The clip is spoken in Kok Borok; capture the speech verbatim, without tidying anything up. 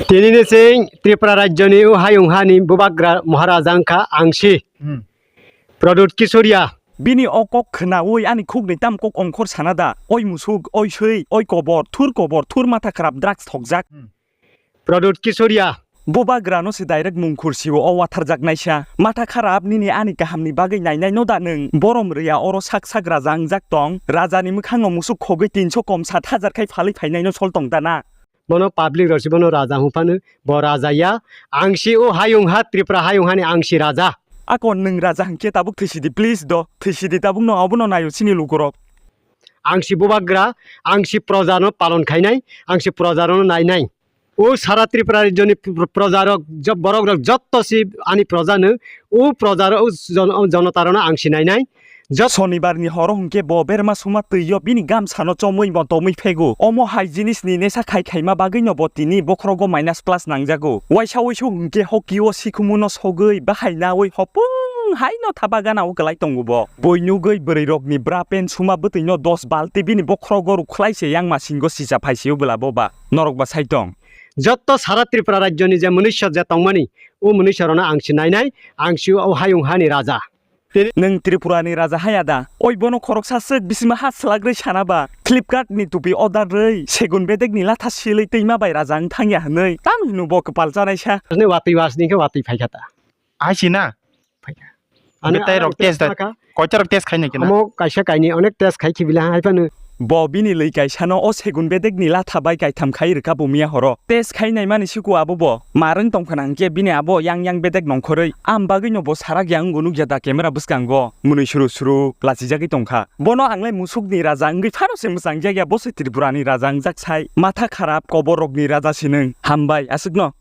Tini ni sing Tripura rajyoni o hayung hani bubagra Maharaja wngkha Angsi. Hmm. Pradyut Kisoria. Bini o kok khnaui ani khukni tam kok ongkhor sana da. Oi musuk, oi swi, oi kobor, thur kobor, thur matha kharap drugs thokjak. Hmm. Pradyut Kisoria. Bubagrano se direct mungkhur sio o watharjaknaisa. Matha kharap nini ani kahamni bagwi nainai no da nwng? Borom rwya oro sak sak raja wngjak tong. Rajani mwkhangno musuk khogwi tinso kom sat hajar khai phalwi phainaino sol tong da na? Bono public rok se bono raja hwnphano, bo raja ya. Angsi o hayung ha, Tripura hayung hani angsi raja. Akon nwng raja hwnkhe tabuk thwisidi please do. Thwisidi tabukno obono naio chini lukurok. Angsi bubagra, angsi projano palon khainai, angsi projarokno nainai. O sara Tripura rajyoni pr-, projarok, jo-, borokrok jotto si ani projano, o projarok, o jon-, o jonotarokno angsi nainai. Jot- Sonibarni horo hwnkhe bo berma suma twio bini gamsano chomwi bo tomwi phego. Omo hai jinisni nesa khai khaima bagwino bo tini bokhorogo minus plus nangjago. Waisa waisu hwnkhe hoki o sikhumuno sogwi bahai naui hopung haino thaba gana o kwlai tongo bo. Boi nugwi bwrwirokni bra pen suma bwtwino dos balti bini bokhorogo rukhlai se yang masingo sisa phai se o bwla bo ba. Norok ba sai tong. Jotto sara Tripura rajyoni je mwnwisor je tongmani, o mwnwisorno ang si nainai, ang si o hayung hani raja. Nwng Tripura ni raja haya da? Oi bono khoroksa swk bisima ha swlagrwi sana ba. Flipkart ni tupi order rwi, segun bedek ni latha silwi twima bai raja wng thangya hwnwi. Tam hino bo kwpal chanai sa. Asne watwi wasni khe watwi phaikha ta. Hai si na? Phaikha. Ano Betai ano rok test test da. Kha. Koita rok test khaina kina. Amo kaisa kaini onek test khai khibila hai phano. Bo bini lwi kaisano o segun bedek ni latha bai kaitham khai rwkha bo miya horo. Test khai naimani siku abo bo. Marwng tongkha nang khe bini abo yang yang bedek nongkhorwi. Am bagwi no bo sarak yang wngwi nukya da camera bwskango. Mwnwi suru suru lachijagwi tongkha. Bono anglai musuk ni raja wngwi phano se mwchang jakya, bo se Tripura ni raja wngjak sai. Matha kharap kobor rok ni raja sinwng. Hambai aswkno.